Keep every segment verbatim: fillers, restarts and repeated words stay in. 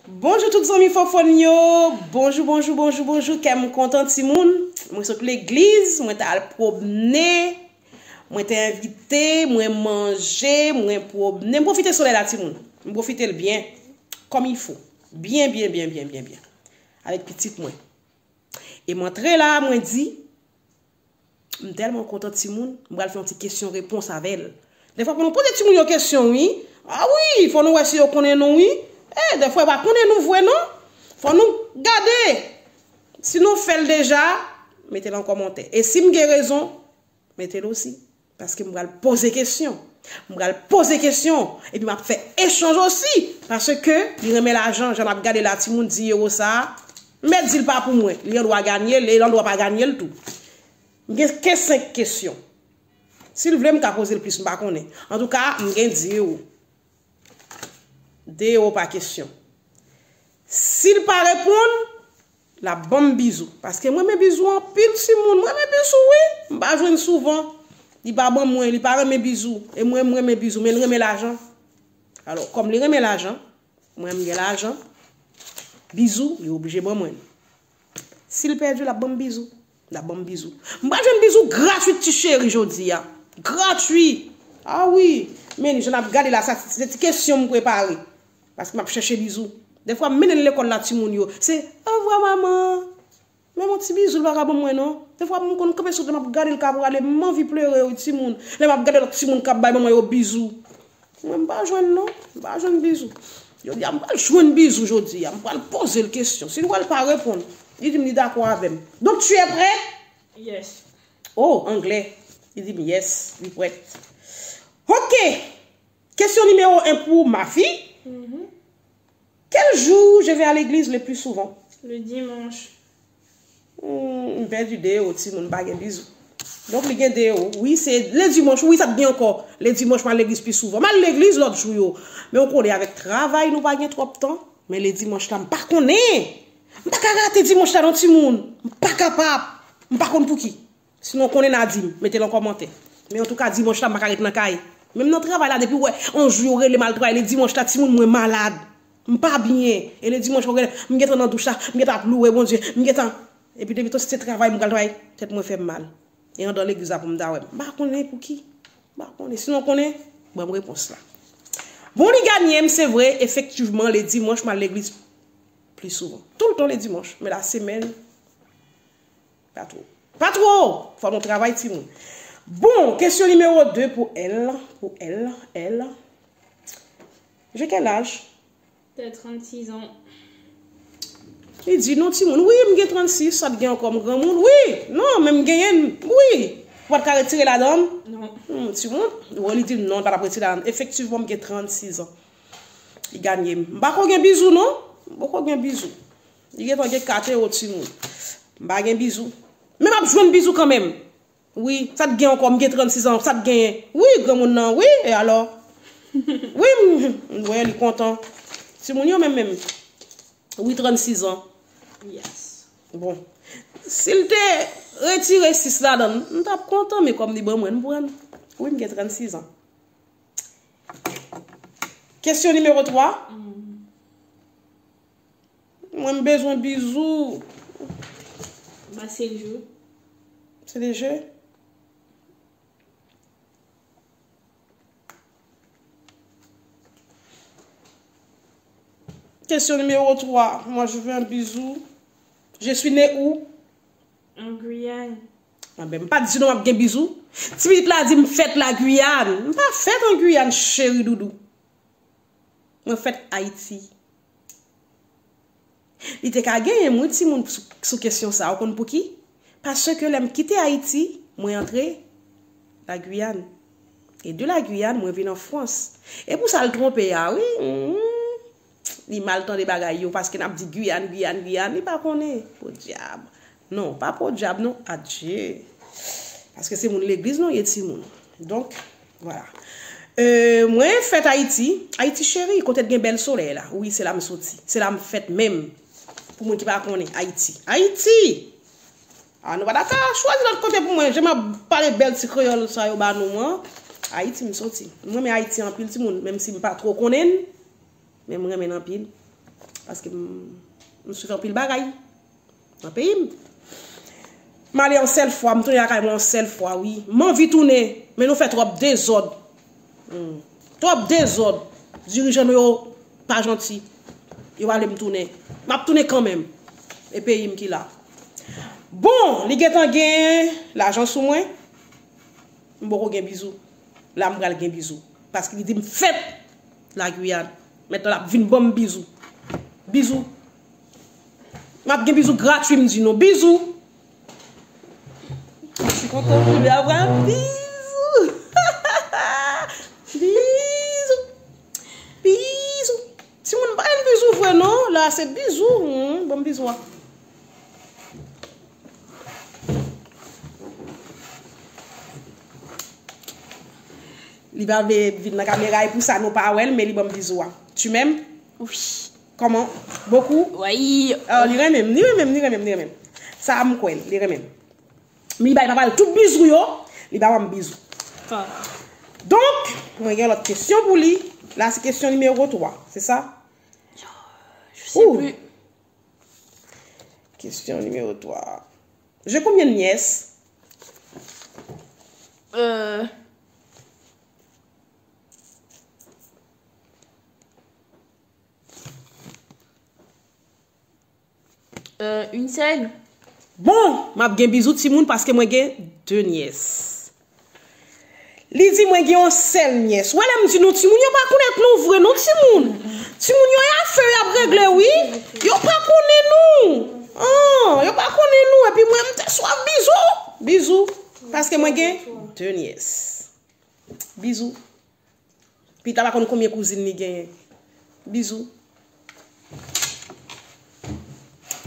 Bonjou tout zanmi Fofòn yo. Bonjou, bonjou, bonjou, bonjou. Kè m kontan timoun. Mwen sot legliz, mwen t al pwomne, mwen te envite, mwen manje, mwen pwomne. M pwofite solèy la timoun. M pwofite l byen, comme il faut. Byen, byen, byen, byen, byen, byen. Avèk pitit mwen. E m antre la, mwen di, m tèlman kontan timoun, m pral fè yon ti kesyon repons avè l. Dèfwa pou nou poze timoun yo kesyon, wi. A wi, fò nou wè si yo konnen nou, wi. E, dèfwa yo pa konnen nou vre, non. Fò nou gade. Si nou fè l deja, mete l an kòmantè. E si m gen rezon, mete l osi. Paske m pral poze kesyon. M pral poze kesyon. Epi m ap fè echanj osi. Paske li renmen lajan, jan n ap gade la, timoun di ewo sa a. M mèt di l pa pou mwen. Li andwa ganye l, e l andwa pa ganye l tou. M gen ke senk kesyon. Si l vle, m ka poze l plis, m pa konnen. Antouka, m gen de ewo. De ewo pa kesyon. Si l pa reponn, l ap ban m bizou. Paske m renmen bizou anpil, timoun. M renmen bizou, wi. M pa jwenn souvan. Li pa ban mwen, li pa renmen bizou. E mwen, m renmen bizou, men l renmen lajan. Alò, kòm li renmen lajan, mwen, m gen lajan, bizou, li oblije ban mwen. Si l pèdi, l ap ban m bizou. L ap ban m bizou. M pral jwenn bizou gratwit ti cheri jodi a. Gratwit. A wi. Men jan n ap gade la, sa se ti kesyon m prepare. Paske m ap chèche bizou. Dèfwa m mennen l lekòl la timoun yo. Se, "Ovwa manman." Men yon ti bizou l pa ka ban mwen non. Dèfwa m konn kanpe sou wout la, m ap gade l k ap prale, m anvi plere wi timoun. Lè m ap gade lòt timoun k ap bay manman yo bizou. Mwen, m pa jwenn non. M pa jwenn bizou. Jodi a, m pral jwenn bizou jodi a. M pral poze l kesyon. Si l wè l pa reponn, li di m li dakò avè m. "Donc, tu es prête?" Yes. Oh, anglè. Li di m yes, li prèt. Ok. Kesyon nimewo en pou Mafi. Mhm. Quel jour je vais à l'église le plus souvent? Le dimanche. Hmm, m pèdi de ewo, timoun, m pa gen bizou. Donk, li gen de ewo. Wi, se le dimanche. Wi, sa t gen ankò. Le dimanche, m al legliz pi souvan. M al legliz lòt jou yo. Men ou konnen, avèk travay, nou pa gen twòp tan. Men le dimanche la, m pa konnen. M pa ka rate dimanche la, non, timoun. M pa kapab. M pa konn pouki. Si nou konnen, n a di m, mete l an kòmantè. Men antouka, dimanch la, m pa ka ret nan kay. Menm nan travay la, depi w wè yon jou yo rele m al travay, le dimanch la, timoun, mwen malad. M pa byen. E le dimanch, yo rele m, m gentan nan douch la, m gentan ap louwe Bondye, m gentan. Epi depi se travay, m pral travay, tèt mwen fè m mal. E anndan legliz la pou m ta wè. M pa konnen pouki. M pa konnen. Si nou konnen, ban m repons la. Bon, li ganye m, se vre, efektivman, le dimanch, m al legliz pli souvan. Toultan le dimanch, men lasemèn, pa two. Pa two! Fò nou travay, timoun. Bon, kesyon nimewo de pou L, pou L, L. J'ai quel âge? T'as trente-six ans. Li di, "Non, timoun, wi, m gen trannsis, sa t gen ankò, m granmoun, wi, non, men m genyen l, wi." Ou pa t ka retire ladan l? Non. Hmm, timoun, wè, li di, "Non, l pa t ap retire ladan l." Efektivman, m gen trannsis an. Li ganye m. M pa ko gen bizou, non. M poko gen bizou. Li gentan gen kat ewo, timoun. M pa gen bizou. Men m ap jwenn bizou kanmenm. Wi, sa t gen ankò, m gen trannsis an, sa t genyen? Wi, granmoun nan, wi, e alò? Wi, m, m wè li kontan. Timoun yo menm, menm. Wi, trannsis an. Yes. Bon. Si l te retire sis ladan l, m t ap kontan, men kòm li ban mwen, m pran l. Wi, m gen trannsis an. Kesyon nimewo twa. Mm. Mwen, m bezwen bizou. Ba se jou. Se de je. Kesyon nimewo twa. Moi, je veux un bisou. Je suis né où? An Guyane. Anben, m pa t di nou m ap gen bizou. Ti pitit la di m fèt la Guyane. M pa fèt an Guyane, cheri doudou. Mwen fèt Ayiti. Li te ka genyen m, wi, timoun, sou, sou kesyon sa a. Ou konn pouki? Paske lè m kite Ayiti, mwen antre la Guyane. E de la Guyane, mwen vin an Frans. E pou sa l twonpe a, wi. Hmm. Li mal tande bagay yo, paske n ap di Guyane, Guyane, Guyane, li pa konnen. Podyab. Non, pa podyab, non. Adje. Paske se moun legliz nou ye, timoun. Donk, vwala. Euh, mwen fèt Ayiti. Ayiti cheri, kote t gen bèl solèy la. Wi, se la m soti. Se la m fèt menm. Pou moun ki pa konnen, Ayiti. Ayiti! A, nou pa ta ka chwazi lòt kote pou mwen. Jan m ap pale bèl ti kreyòl sa yo ba nou an. Ayiti m soti. M renmen Ayiti anpil, timoun, menm si m pa two konnen l, men m renmen l anpil. Paske m, m swiv anpil bagay nan peyi m. M ale yon sèl fwa, m tounen lakay mwen yon sèl fwa, wi. M anvi tounen, men nou fè twòp dezòd. Hmm. Twòp dezòd. Dirijan nou yo pa janti. Yo pa vle m tounen. M ap tounen kanmenm. E peyi m ki la. Bon, li gentan gen lajan sou mwen. M poko gen bizou. La m pral gen bizou. Paske li di m fèt la Guyane. Mentnan l ap vin ban m bizou. Bizou. M ap gen bizou gratui, m di nou. Bizou. M kontan pou li avwa. Bizou. Bizou. Bizou. Timoun, pa yon bizou vre non. La se bizou. Hmm, ban m bizou a. Li pa vle vin nan kamera, e pou sa nou pa wè l, men li ban m bizou a. Tu m'aimes? Oui. Comment? Beaucoup? Oui. Ah, li renmen m, li renmen m, li renmen m, li renmen m. Sa a m kwè l, li renmen m. Men li bay papa l tout bizou yo, li pa ban m bizou. Ah. Donk, mwen gen lòt kesyon pou li. La, se kesyon nimewo twa, se sa? Je sais Ouh. Plus. Question numéro trois. J'ai combien de nièces? Euh, euh, une seule. Bon, m ap gen bizou timoun paske mwen gen de nyès. Li di mwen gen yon sèl nyès. Wè lè m di nou timoun, yo pa konèt nou vre non timoun. Timoun yo e afè yo ap regle wi. Yo pa konnen nou. An, yo pa konnen nou. Epi mwen m te swaf bizou. Bizou. Paske mwen gen de nyès. Bizou. Pita pa konn konbyen kouzin li genyen. Bizou.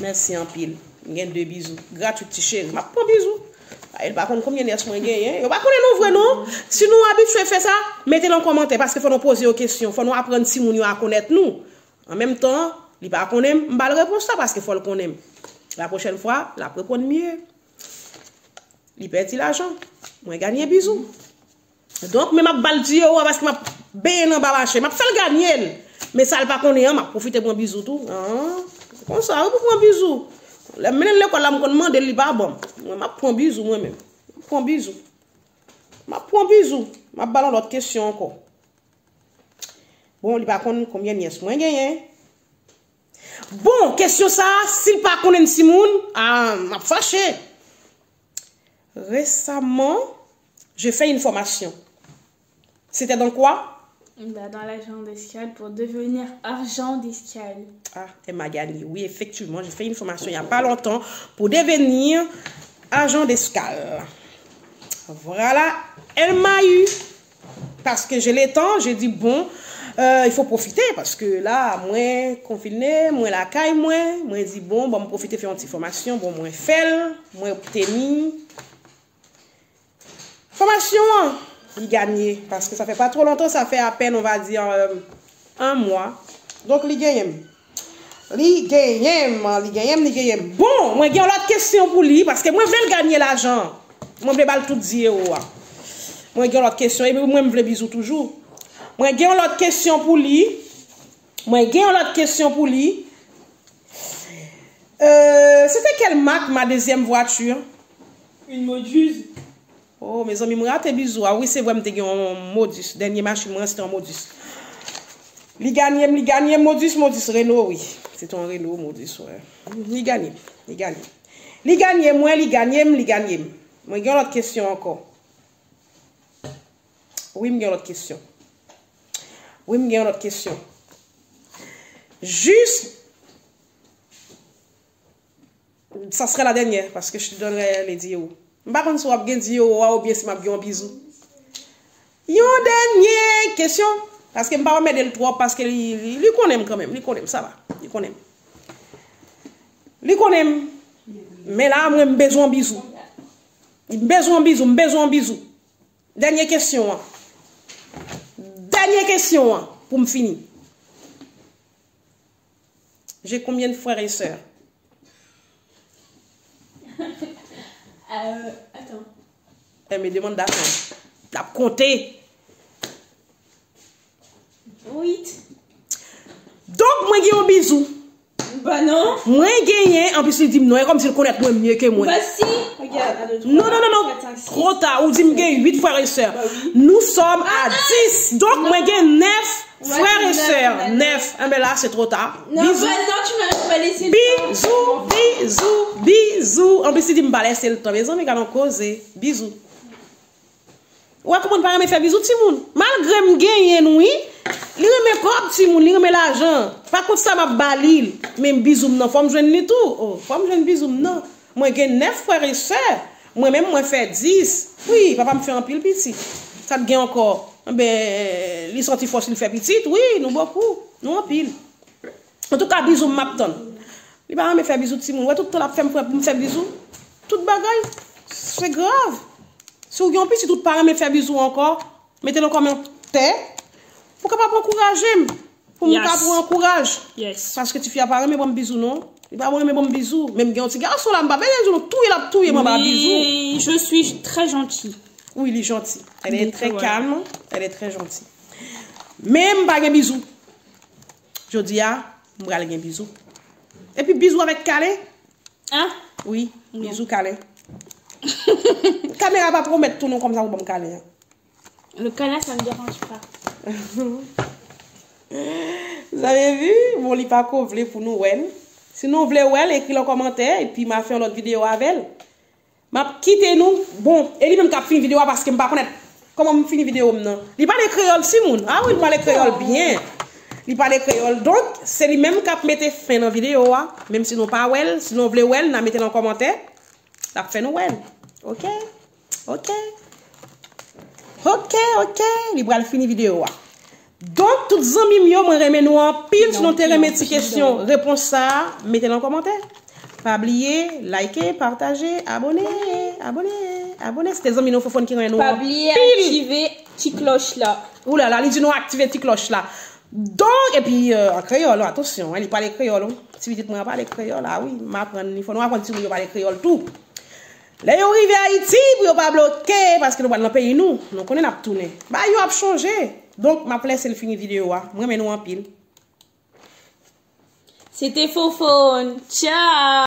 Mèsi anpil. M gen de bizou. Gratwit ti cheri. M ap pran bizou. Ay, li pa konn konbyen nyès mwen genyen. Yo pa konnen nou vre non. Si nou abitye fè sa, mete l an kòmantè paske fò nou poze yo kesyon. Fò nou aprann timoun yo a konèt nou. An menm tan, li pa konnen m, m ba l repons la paske fò l konnen m. La pwochèn fwa, l ap reponn mye. Li pèdi lajan. Mwen ganye bizou. Donk, men m ap ba l diyo a paske m ap benyen l anba mache. M ap fè l ganye l. Men sa l pa konnen an, m ap pwofite pran bizou tou. An, se konsa, wi, pou pran bizou. Lè m mennen l lekòl la, m konn mande l, li pa ban m. Mwen, m ap pran bizou, mwen menm. M ap pran bizou. M ap pran bizou. M ap ba l yon lòt kesyon ankò. Bon, li pa konn konbyen nyès mwen genyen. Bon, kesyon sa a, si l pa konnen timoun, a, m ap fache. Récemment, j'ai fait une formation. C'était dans quoi? Bah, dans l'agent d'escale pour devenir agent d'escale. Ah, elle m'a gagné. Oui, effectivement, j'ai fait une formation il n'y a pas longtemps pour devenir agent d'escale. Voilà, elle m'a eu. Paske je le tan, je di bon, euh, il faut profiter paske la mwen konfine, mwen lakay mwen, mwen di bon, bon m pwofite fè yon ti fòmasyon, bon mwen fè l, mwen obteni fòmasyon an, li ganye, paske sa fè pa twò lontan, sa fè apèn, on va dire, euh, un mois. Donk li genyen m. Li genyen m, li genyen m, li genyen m. Bon, mwen gen yon lòt kesyon pou li, paske mwen vle l ganye lajan. Mwen vle ba l tout diyo a. Mwen gen yon lòt kesyon, epi mwen m vle bizou toujou. Mwen gen yon lòt kesyon pou li. Mwen gen yon lòt kesyon pou li. Euh, c'était quelle marque ma deuxième voiture? Une Modus. Oh, mezanmi, m rate bizou a. Wi, se vre, m te gen yon Modus. Dènye machin mwen, se te yon Modus. Li ganye m, li ganye m, Modus, Modus, Renault, wi. Se te yon Renault, Modus, wè. Li ganye m, li ganye m. Li ganye mwen, li ganye m, li ganye m. Mwen gen yon lòt kesyon ankò. Wi, m gen yon lòt kesyon. Wi, m gen yon lòt kesyon. Jis, ça serait la dernière, parce que je te donnerai les diyo. M pa konn si w ap gen diyo a oubyen si m ap gen yon bizou. Yon dènye kesyon, paske m pa anmède l twòp, paske li, li, li konnen m kanmenm, li konnen m, sa va, li konnen m. Li konnen m. Men la, mwen, m bezwen yon bizou. M bezwen yon bizou, m bezwen yon bizou. Dènye kesyon an. Dènye kesyon an, pou m fini. J'ai combien de frères et sœurs? Euh, attends. Eh, mais demande d'attendre. L ap konte. Uit. Donk, mwen gen yon bizou. Non. Mwen genyen, anplis li di m non, e kòmsi l konèt mwen mye ke mwen. Bah si, regarde, à deux, trois, quatre, cinq, six. Non, non, non, non. Trop tard, ou di m gen uit frères et sœurs. Nous sommes à dix. Donk, mwen gen nèf frères et sœurs. Nèf. Enben la, se twò ta. Bizou. Bizou, bizou, bizou. Anplis li di m pa lese l tan. Mezanmi, gade yon koze. Bizou. Ou wè kouman l pa renmen fè bizou timoun? Malgre m genyen l wi, li renmen kòb timoun, li renmen lajan. Pa kont sa m ap ba li l, men bizou m nan fò m jwenn li tou. Oh, fò m jwenn bizou m nan. Mwen gen nèf frères et sœurs. Mwen menm mwen fè dis. Wi, papa m fè anpil pitit. Sa t gen ankò? Enben, li santi fòs li fè pitit. Wi, nou bokou. Nou anpil. Antouka, bizou m m ap tann. Li pa renmen fè bizou timoun. Ou wè tout tan l ap fè m fè pou m fè bizou. Tout bagay, se grav. Si w gen yon pitit ou pa renmen fè bizou ankò, mete l nan kòmantè pou kapab ankouraje m. Pou m ka pran kouraj. Paske tifi a pa renmen ban m bizou non. Li pa renmen ban m bizou. Men m gen yon ti gason la, m pa bezwen di w non, touye l ap touye m anba bizou. Mais je suis très gentille. Wi, li janti. Elle est très calme, elle est très gentille. Men m pa gen bizou. Jodi a, m pral gen bizou. Epi bizou avèk kale. Ah? Wi, bizou kale. Kamera pa pwomèt tou non kòmsa pou ban m kale an. Le câlin, ça ne dérange pas. Vous avez vu? Bon, li pa ko vle pou nou wè l. Si nou vle wè l, ekri l an kòmantè, epi m a fè yon lòt videyo avè l. M ap kite nou. Bon, e li menm k ap fini videyo a paske m pa konnen kòman m fini videyo m nan. Li pale kreyòl, timoun. Ah wi, li pale kreyòl byen. Li pale kreyòl. Donk, se li menm k ap mete fen nan videyo a. Menm si nou pa wè l, si nou vle wè l, n a mete nan kòmantè. L ap fè nou wè l. Oke? Oke? Oke, oke. Li pral fini videyo a. Donk, tout zanmi m yo, mwen renmen nou anpil. Si nou te renmen ti kesyon repons sa a, mete l an kòmantè. Pa bliye like, pataje, abòne, abòne, abòne. Si te zanmi nou Fofòn ki renmen nou anpil. Pa bliye aktive ti klòch la. Oulala, li di nou aktive ti klòch la. Donk, epi euh, an kreyòl, atansyon, li pale kreyòl. Ti pitit mwen an pale kreyòl, a wi, m aprann li. Fò nou aprann timoun yo pale kreyòl tou. Lè yo rive Ayiti, pou yo pa bloke, paske nou pral nan peyi nou, nou konnen n ap tounen. Bagay yo ap chanje. Donk, m ap lese l fini videyo a. Mwen renmen nou anpil. Se te Fofòn. Tchao!